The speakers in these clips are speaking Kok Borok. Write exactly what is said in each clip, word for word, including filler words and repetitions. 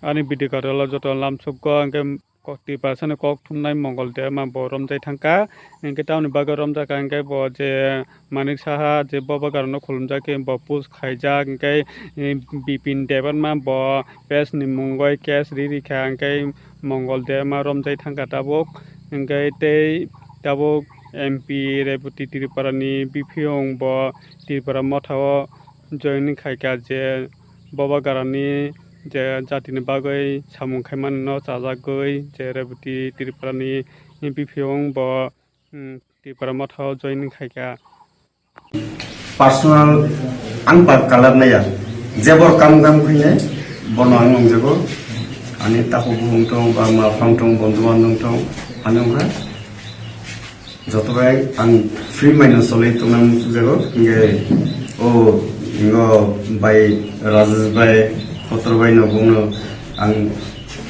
Ani video kwrwlo joto lamsukgo, hwnkhe kok-, Tiprasani kok thumnai Mongol Debma bo romjai thangkha. Hwnkhe tamoni bagwi romjakha, hwnkhe bo je Manik Saha je Bobagrano khulumjak khe bo post khaijak, hwnkhe, eh, Bipin Debbarma bo page ni mungwi case ri rikha, hwnkhe Mongol Debma romjai thangkha tabuk, hwnkhe tei tabuk M P Reboti Tripura ni biphiyong bo Tripura Motha o join khaikha, je Bobagrani je jatini bagwi samung khaimani no chajagwi je Reboti Tripura ni biphiyong bo, hmm, Tripura Motha o join khaikha. Personal ang ba kalar naya. Jebor kam kam khainai, bono ang nungjago. Ani takhuk bukhuk tong, ba ma phang tong, bondhu bandhub tong, ano wngkha. Joto bai ang free mind no solwi tongna muchukjago. Hingke o, ingo bai Rajesh bai, Kotor bai no bongno ang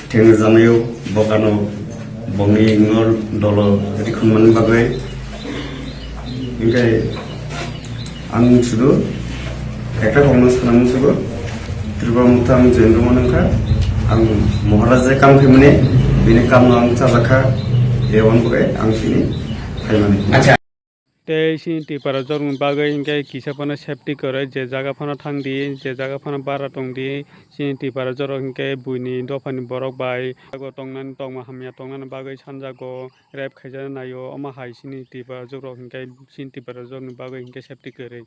thengna janayo, bokano bongni nor dolo rikhum mani bagwi. Hingke ang sudu ekta kokno sana musugo, Tripura Motha ang join rwma nangkha, ang Maharaj je kam khaimani, bini kamno ang chajakha, e wan pore ang chini khaimani. Acha. Tei chini Tiprajwk ni bagwi hingke kisa phano safety kwrwi, je jaga phano thangdi, je jaga phano bara tongdi, chini Tiprajwk rok hingke buini dophani borok bai jago tongnani, tongma hamya tongnani bagwi sanjago, rape khaijana naio, omo hai chini Tiprajwk rok hingke chini Tiprajwk ni bagwi hingke safety kwrwi.